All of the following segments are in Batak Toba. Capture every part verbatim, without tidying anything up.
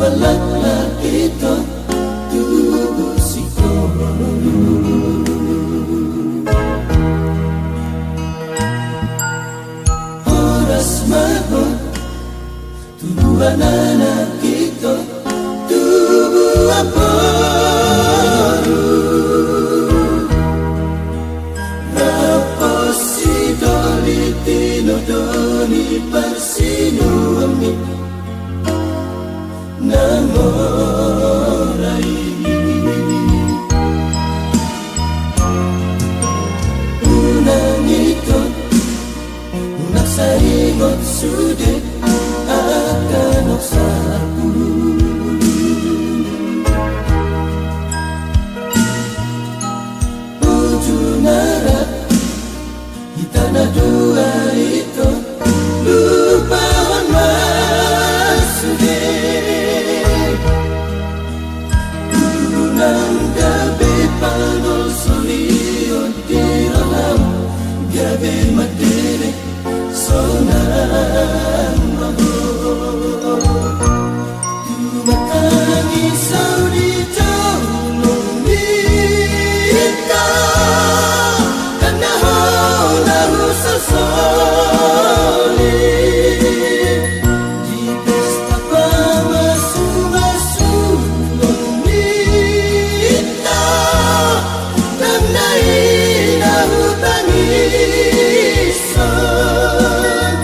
Laklak ito tubu sikoru. Horas ma ho tubu anak ito tubu aporu. Rapo sidoli tinodo ni parsinuami na mora i. Unang ito, unang saringot sude angka na sapu. Uju nara hita na dua ito, lupahon ma sude. Unang gabe panolsolion di roham, gabe mandele sonang ma ho. Tumatangis au di jolo ni hita, dang na ho na husasoli. Di pesta pamasumasuon ni hita, dang na i na hutangishon.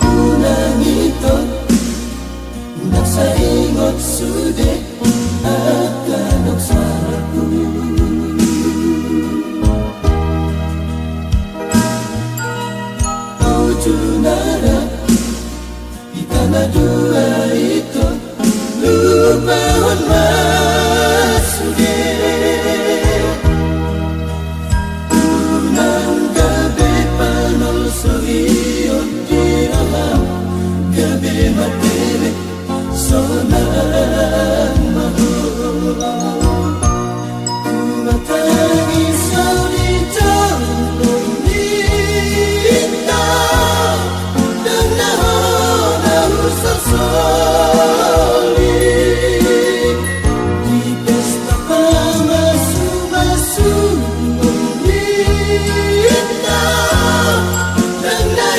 Unang ito, unang saringot sude angka na sapu. Uju nara hita na dua ito, lupahon ma sude. Unang gabe panolsolion di roham, gabe mandele sonang ma ho. Tumatangis au di jolo ni hita, dang na ho na husasoli. Di pesta pamasumasuon ni hita, dang na i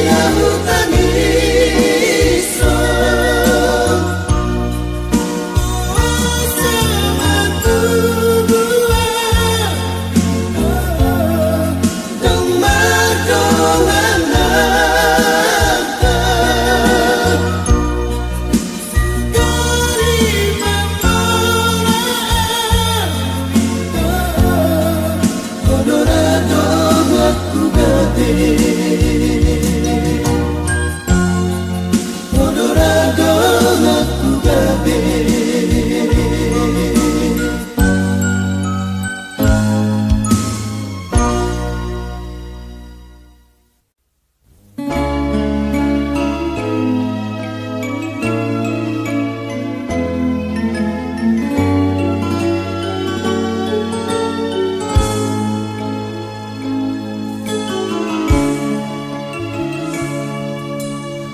na hutangishon.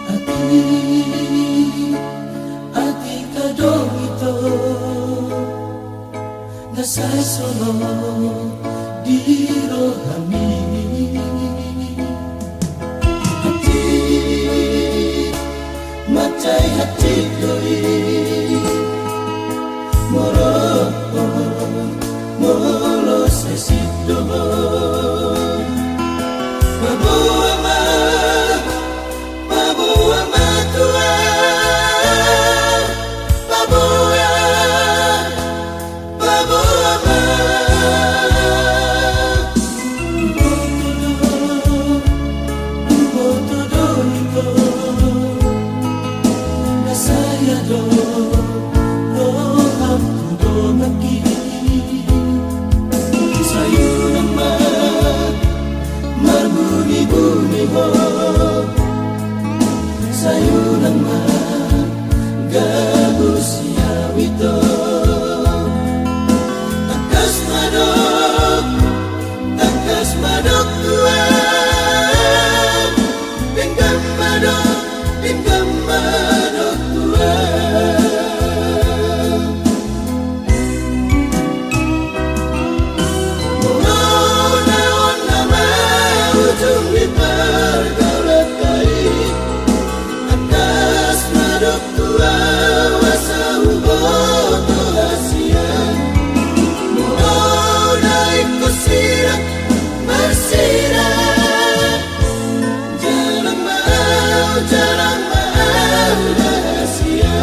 Atik, atik adong ito na sai songon di rohami. Atik, mansai hansit do i, molo, molo sai sip do ho. Paboa ma Sai unang ma gabus siau ito. Tangkas ma dok, tangkas ma dok tu ahu. Denggan ma dok, denggan ma dok tu ahu. Molo na on nama ujung ni pargaulan ta i, tangkas ma dok tu ahu asa huboto hasian. Molo na ingkon sirang marsirang, jalang ma ahu, jalang ma ahu hasian.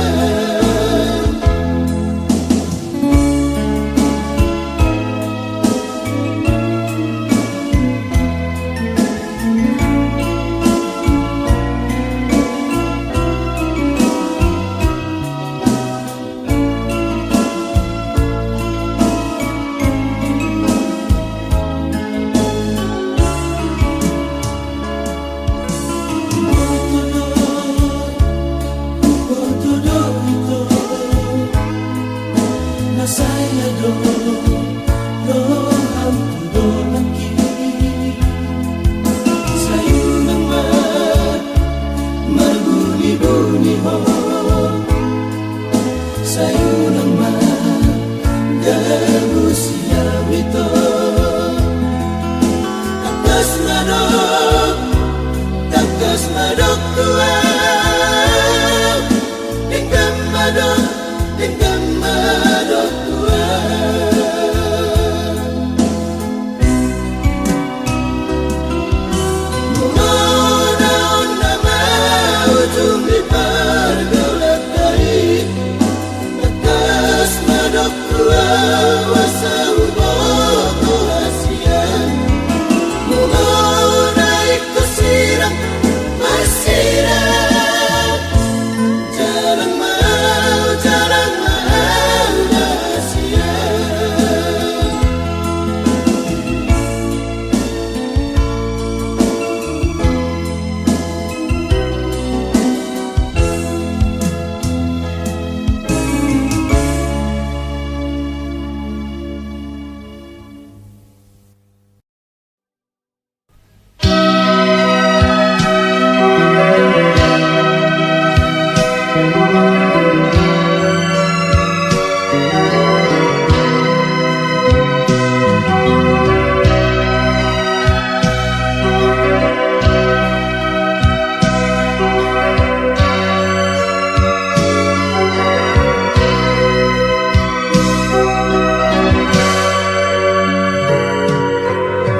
Sai unang ma gabus siau ito. Tangkas ma dok, tangkas ma dok tu ahu. Denggan ma dok, denggan ma dok tu ahu. Molo na on nama ujung ni pargaulan ta i, tangkas ma dok tu ahu asa huboto hasian. Molo na ingkon sirang marsirang, jalang ma ahu, jalang ma ahu hasian.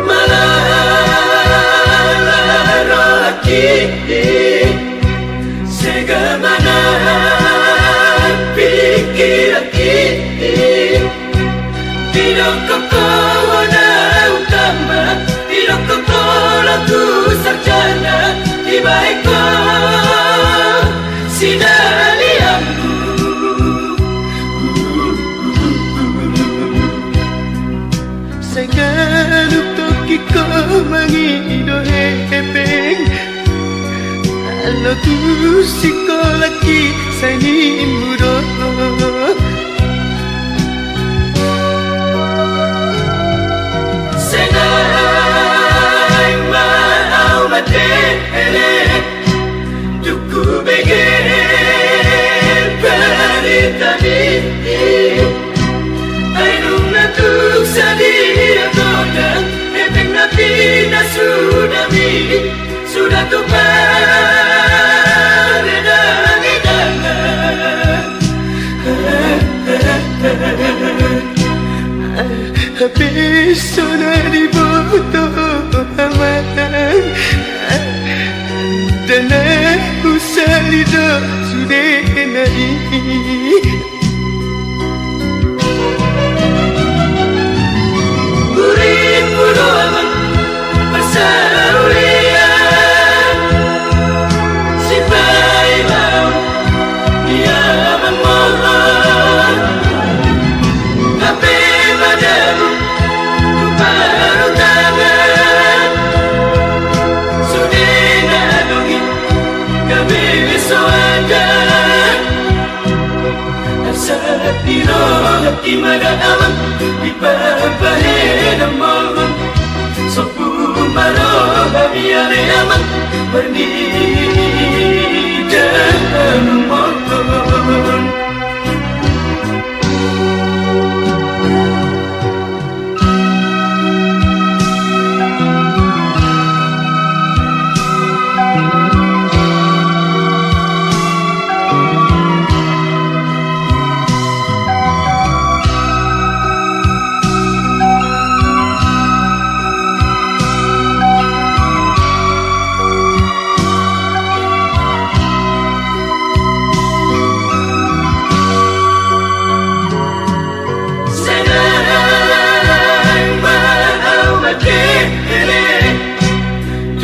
Manang na rohangki, sega manang pingkiranki. Didok ho hona utama, didok ho lagu sarjana, dibaen ho sinalianmu. Sai ganup tongkin ho mangido hepeng. Alai tu sikola ki sai nimmu do. Sai naeng ma au mate ele. Dung hubege baritami, ai nunga tung sadia godang hepeng na pinasudami, suda tu paredang-edangan. Hape so na diboto amang, ndang na husali do sudena i. Ima da amang, dipabahen amang. Sombu ma roha ni ale amang, marnida amang.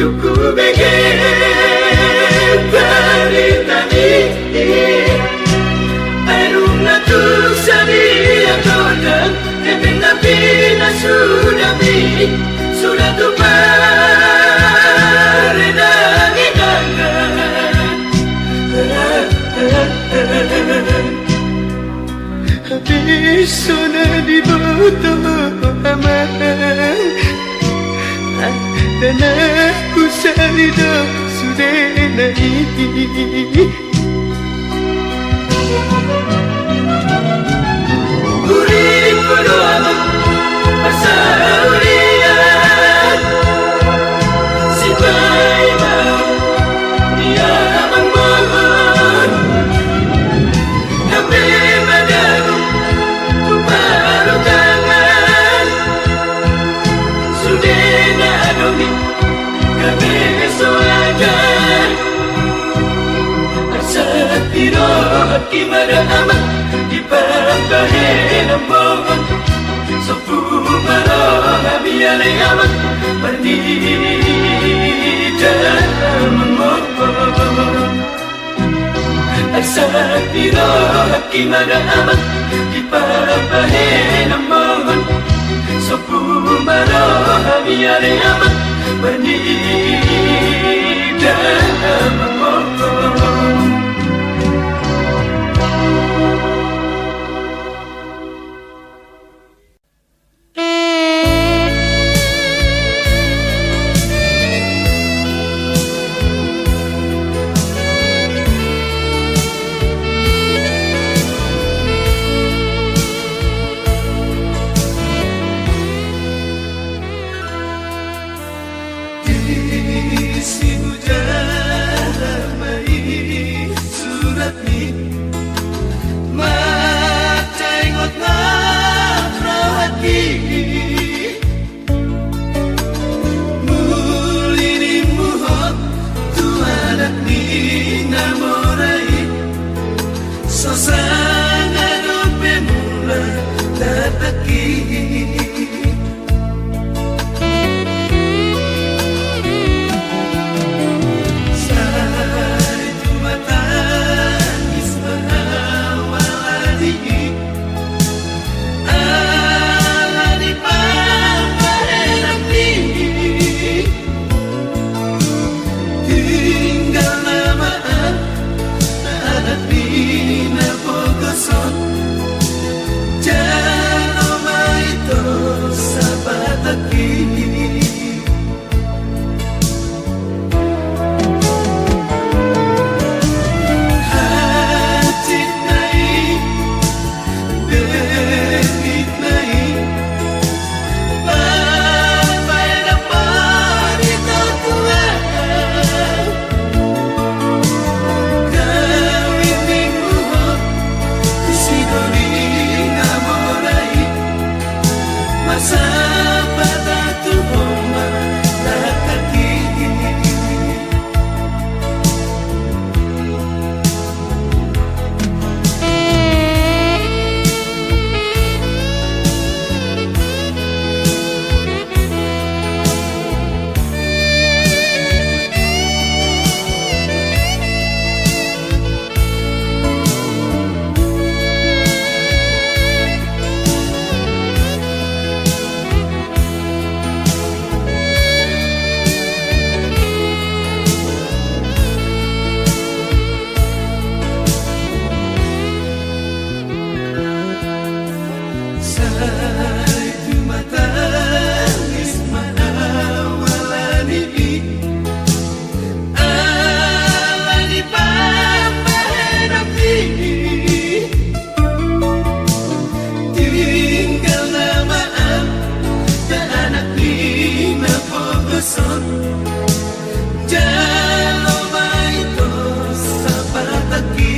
Cukup bege baritami. Ai nunga tung sadia godang, hepeng na pinasudami, suda tu paredang i dangka. Habis so na diboto amang, dana husali do sudena i. Uripku do amang, pasaulian. Sipaima ia amang mohon. Gabe madabu tu parutangan, sude na adong i gabe so ajar. Arsak ni rohangki ma da amang, dipabahen amang. Sombu ma roha ni ale amang, marnida amang mohon. Arsak ni rohangki ma da amang, dipabahen amang. Sombu ma roha ni ale amang, marnida amang. Isi hujaha ma i suratmi, mataingot nang rohangki. Muli dimuhot tu adat ni na mora i, so sanga dope mula tatangki. Sari tumatangis ma au ala di i, ala ni pambahenanmi. Tinggal nama adat ni na pogoson, jalo ma ito Sai tumatangis ma au ala ni i, ala ni pambahenanmi. Tinggal nama au, anak ni na pogoson. Jalo ma i tu sapatangki.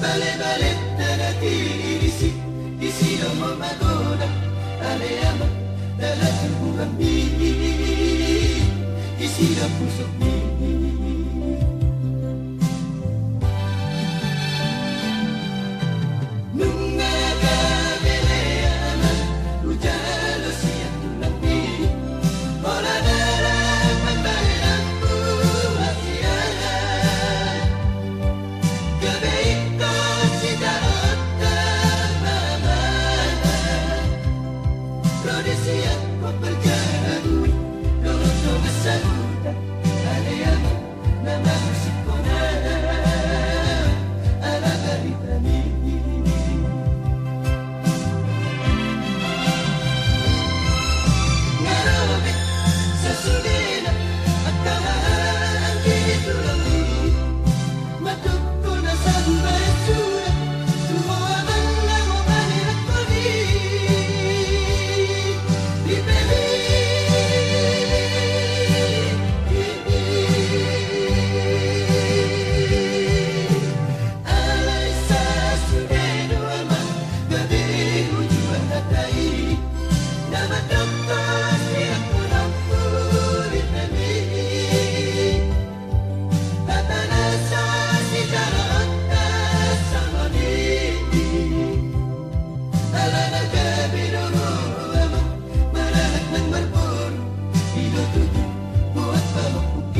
Bale-bale na tirisi, disi do ho magodang, ale ama, dalan tubuanmi, disi do pusokmi. Nunga gabe lea ma hujalo sian tulangmi, holan ala pambahenanku hasian. Gabe ingkon sitaonon ma amang. Ro di sian ho parjabu i, dohot dongan sahuta, ale amang, na mamusikhon au ala baritami. Nga ro be sasudena angka haha anggi ni tulangmi. Mandok hona saur bahen surat tu ho amang na ho manenakhon i. Di pe i. Alai sasude do amang gabe hujua hata i, na mandok hona di angka na hurip nami. Hata na so sitaononta songon i. Ala na gabe do ho amang maranak nang marboru, i do tutu buat pamangkuk i.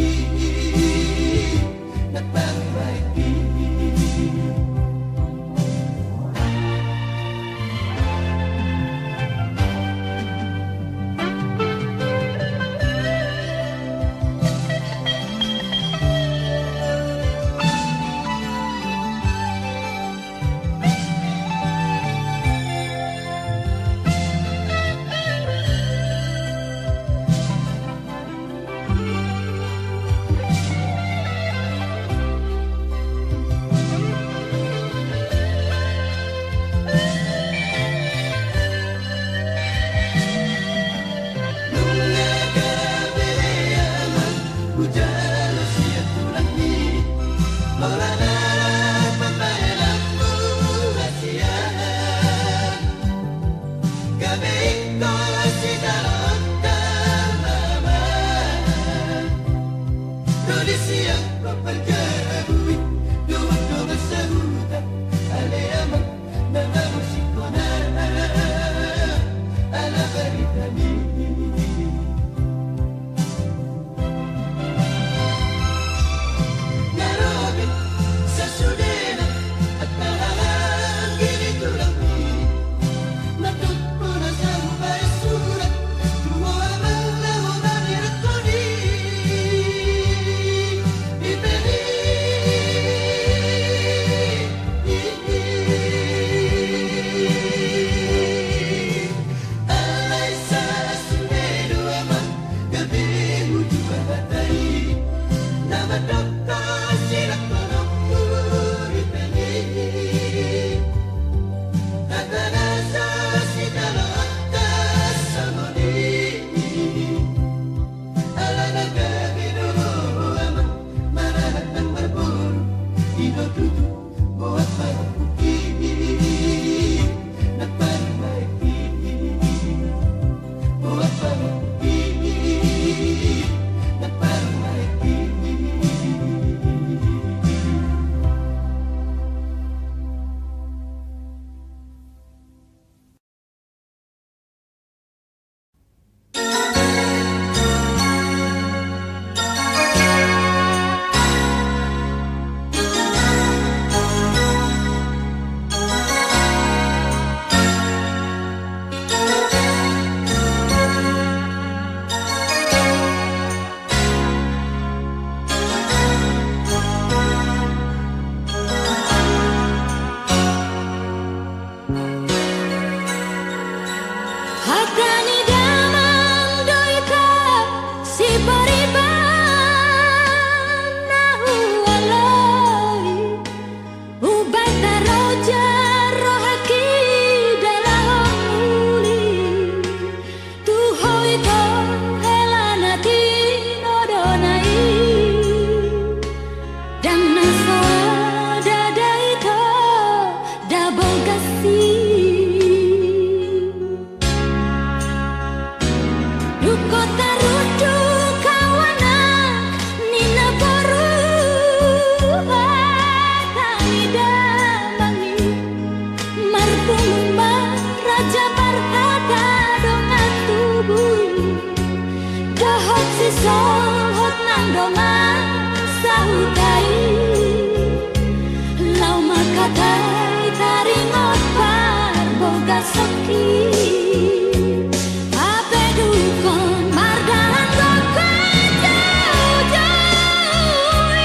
Gabe ingkon sitaonon ma amang. Ro di sian ho parjabu i, dohot dongan sahuta, ale amang, na mamusikhon au ala baritami. Nga ro be sasudena angka haha anggi ni tulangmi. Mandok hona saur bahen surat tu ho amang na ho manenakhon i. Hata ni damang do i, Sipariban na hualoi, umbahen taroja rohangki da laho uli tu ho, Ito, hela na tinodohon i. Ndang na so ndada, Ito, da bogas i. Dung ho tarunduk, anak ni naboru, hata ni damang i, marpungu ma raja parhata dongan tubu i. Dohot sisohot nang dongan sahuta i, laho mangkatai taringot parbogasonki. Hape dung ho mardalan gogo jaujau i,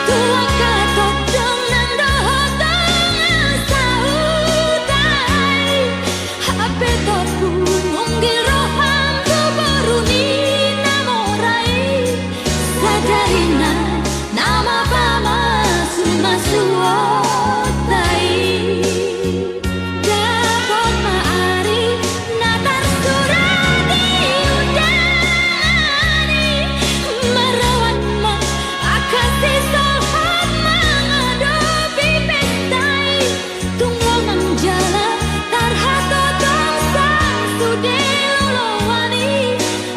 tu angka tondong nang dohot dongan sahuta i. Hape torpu, mungil roham tu boru ni na mora i. Sadari na, nama pamasumasua i. Dapot ma ari na tarsurat di undangan i. Marawan ma angka sisohot mangadopi pesta i. Tung longang jala tarhatotong sasude loloan i.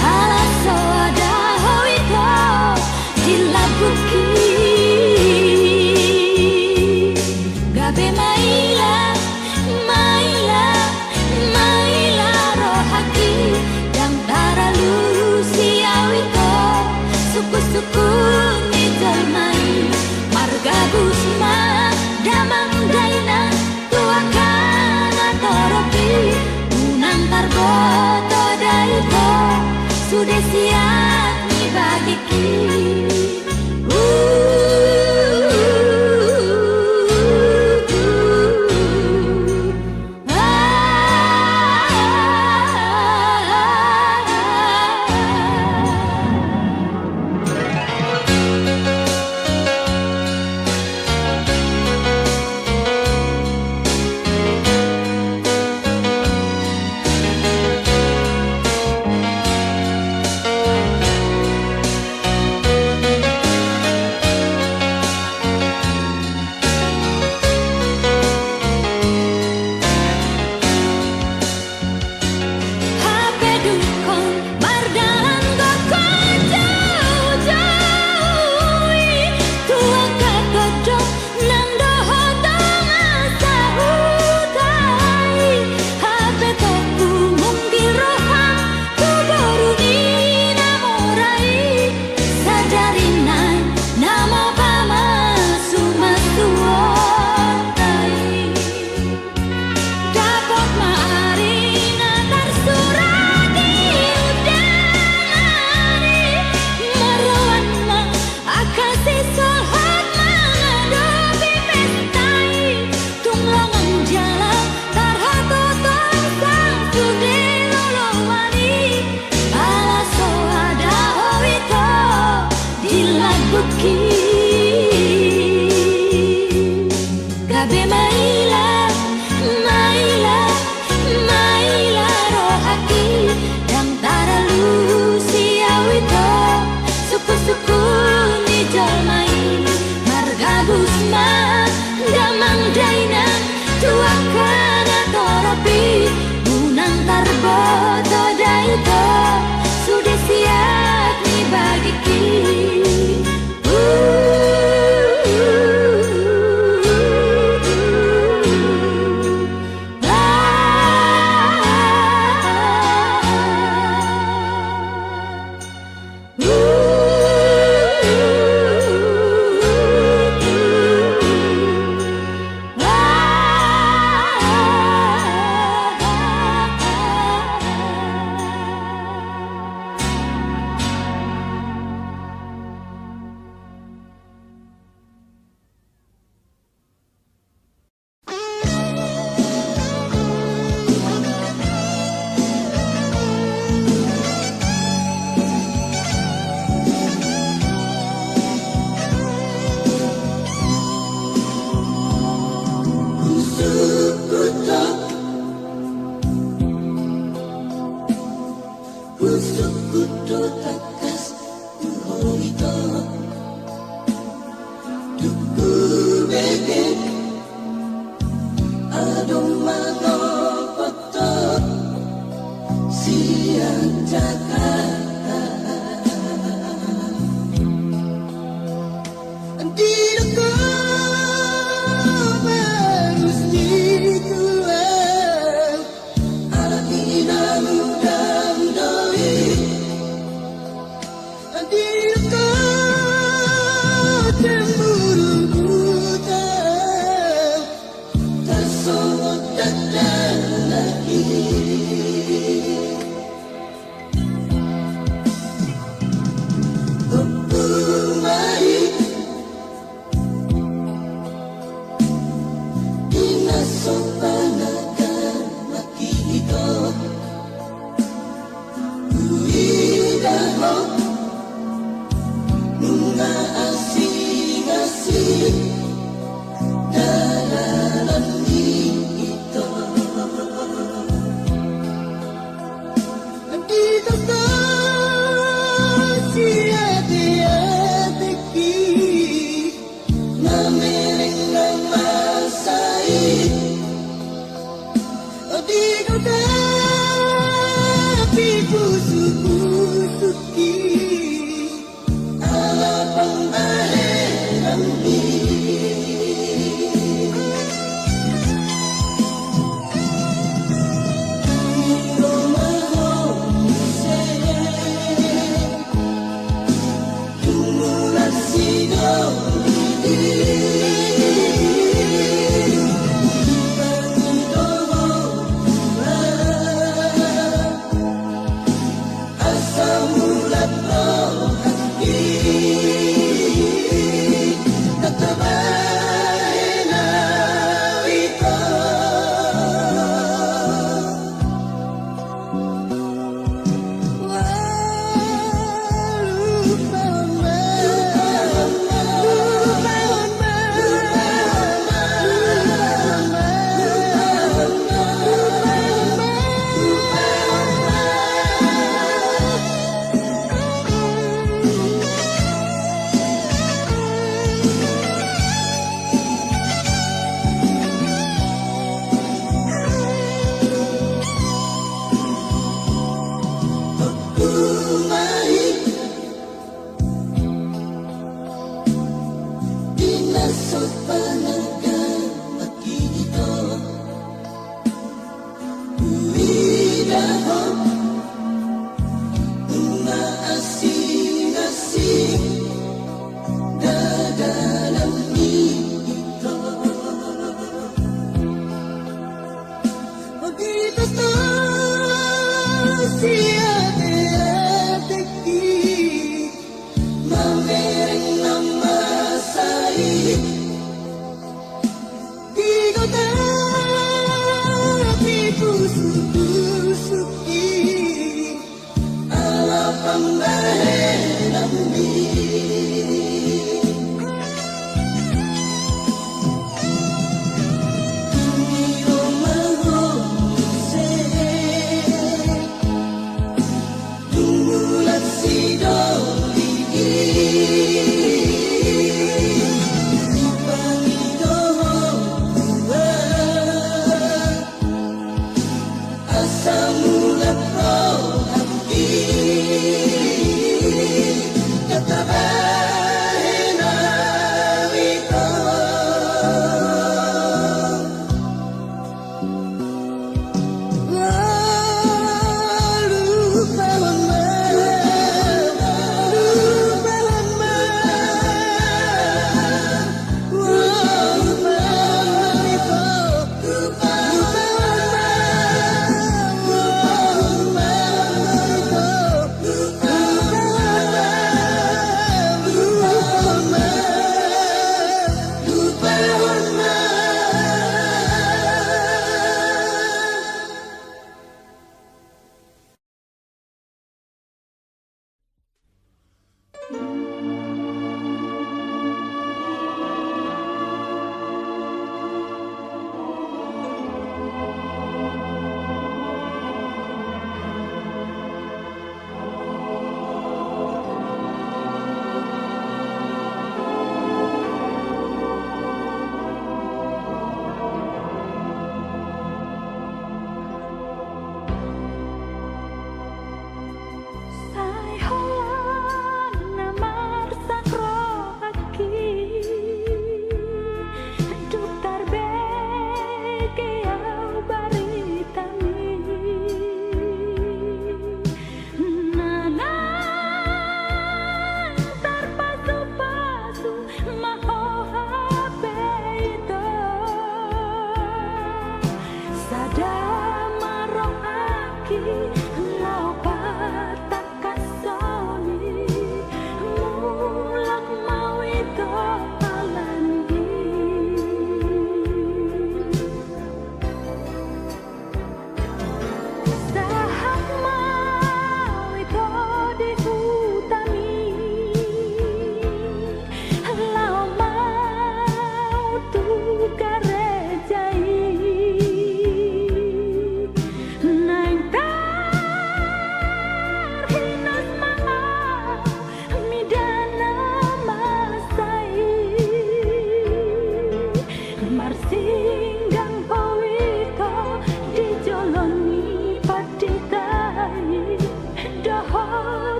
Ala so ada ho, Ito, di Putki. Gabe maila, maila, maila roha i, ndang taralusi au ito, suku-suku ni jolma i, margabus ma damang dainang, tu angka na torop i, unang tarboto da ito, sude siat ni bagik i.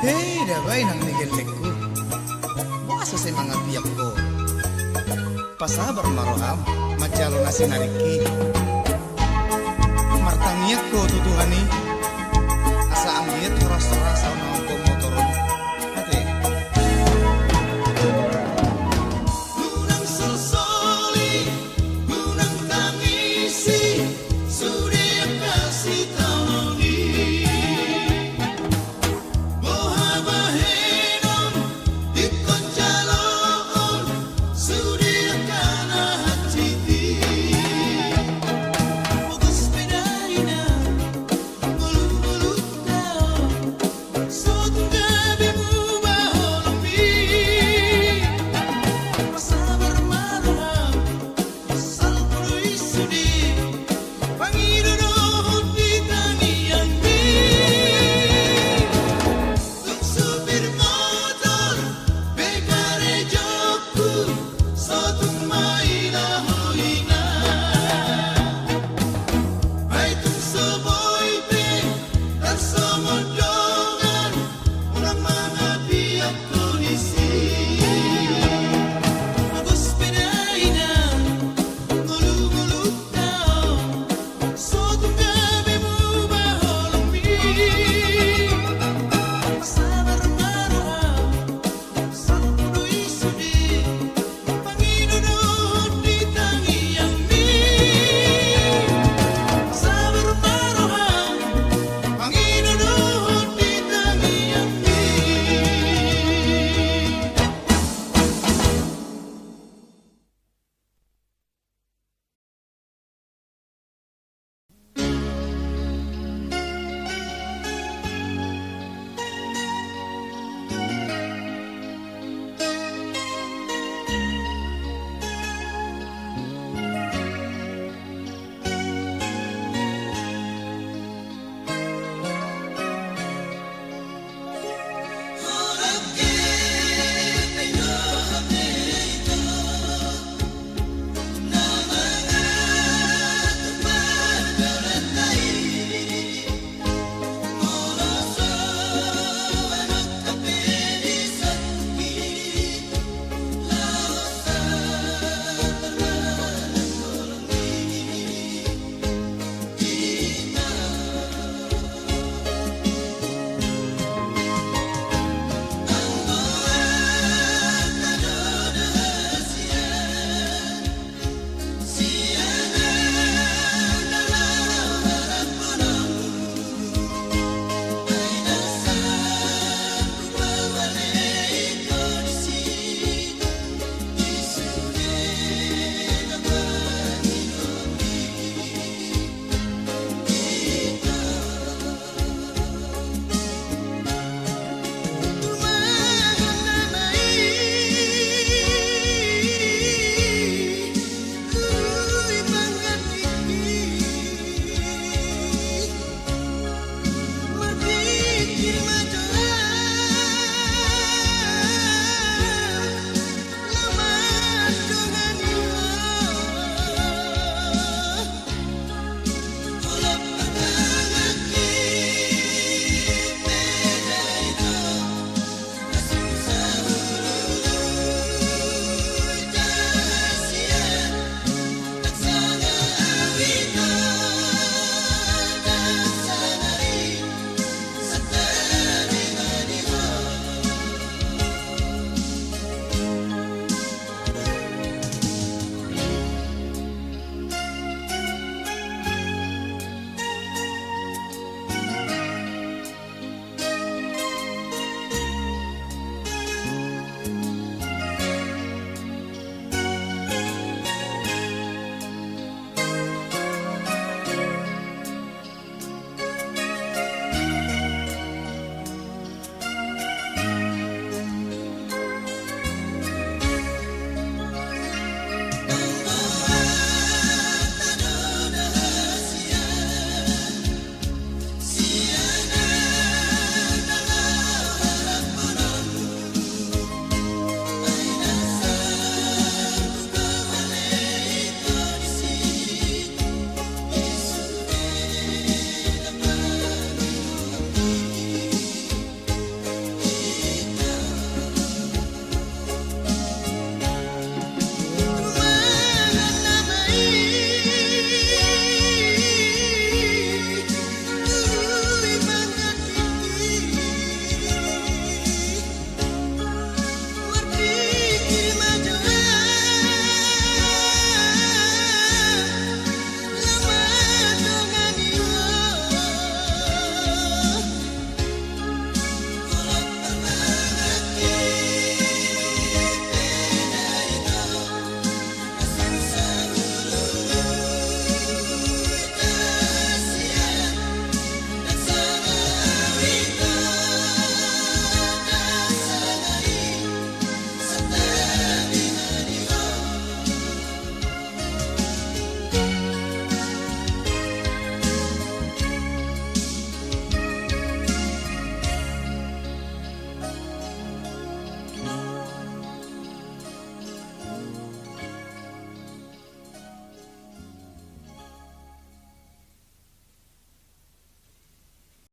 Hei, dabai nang ni gellengku. Boasa sai mangapiak ho? Pasabar ma roham manjalo na sinaringki. Martangiang ho tu Tuhan i asa anggiat horas-horas